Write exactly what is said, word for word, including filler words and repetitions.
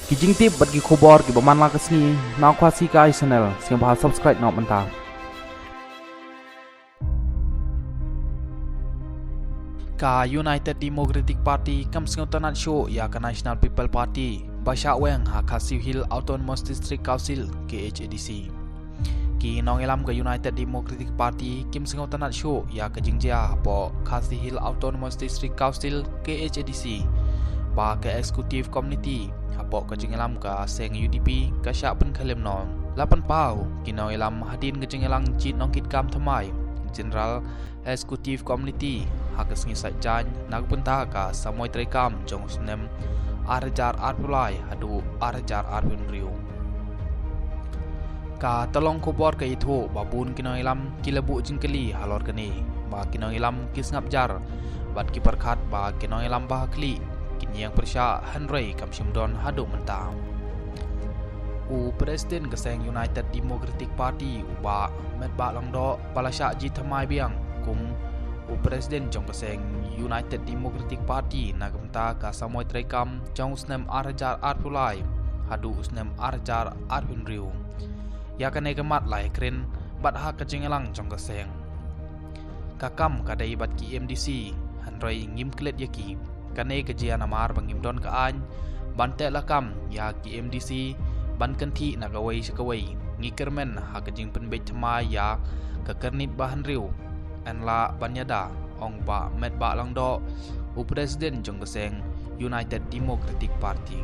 Ki jingtip bad ki khubor kiba man la ka sngi na Khasi Kai Channel, sngewbha subscribe noh mynta. Ka United Democratic Party kam sngewtynnat shuh ïa ka National People Party ba shah weng ha Khasi Hills Autonomous District Council, K H A D C. Ki nongïalam ka United Democratic Party kim sngewtynnat shuh ïa ka jingjia hapoh Khasi Hills Autonomous District Council, K H A D C, ba ka Executive Committee hapoh ka jingïalam ka seng U D P ka shah pynkhlem noh. La pynpaw ki nongïalam hadien ka jingïalang jied nongkitkam thymmai General Executive Committee ha ka sngi Saitjaiñ na ka bynta ka samoi treikam jong u snem ar hajar arphew lai haduh ar hajar arphew hynriew. Ka tyllong khubor ka ïathuh ba bun ki nongïalam ki la buh jingkylli halor kane, ba ki nongïalam ki sngap jar bad ki pyrkhat ba ki nongïalam ba ha khlieh kin ïeng pyrshah, hynrei kam shym don haduh mynta. U President ka seng United Democratic Party, u Bah Metbah Lyngdoh, ba la shah jied thymmai biang kum u President jong ka seng United Democratic Party na ka bynta ka samoi treikam jong u snem ar hajar arphew lai haduh u snem ar hajar arphew hynriew. Ïa kane ka mat la ïakren bad ha ka jingïalang jong ka seng. Ka kam ka dei bad ki M D C, hynrei ngim klet ïa ki. Kane ka jia namar ba ngim don ka aiñ ban teh lakam ïa ki M D C ban kynthih na kawei sha kawei. Ngi kyrmen ha ka jingpynbeit thymmai ïa ka kyrnit ba hynriew yn lah ban ïada, ong Bah Metbah Lyngdoh, u President jong ka seng United Democratic Party.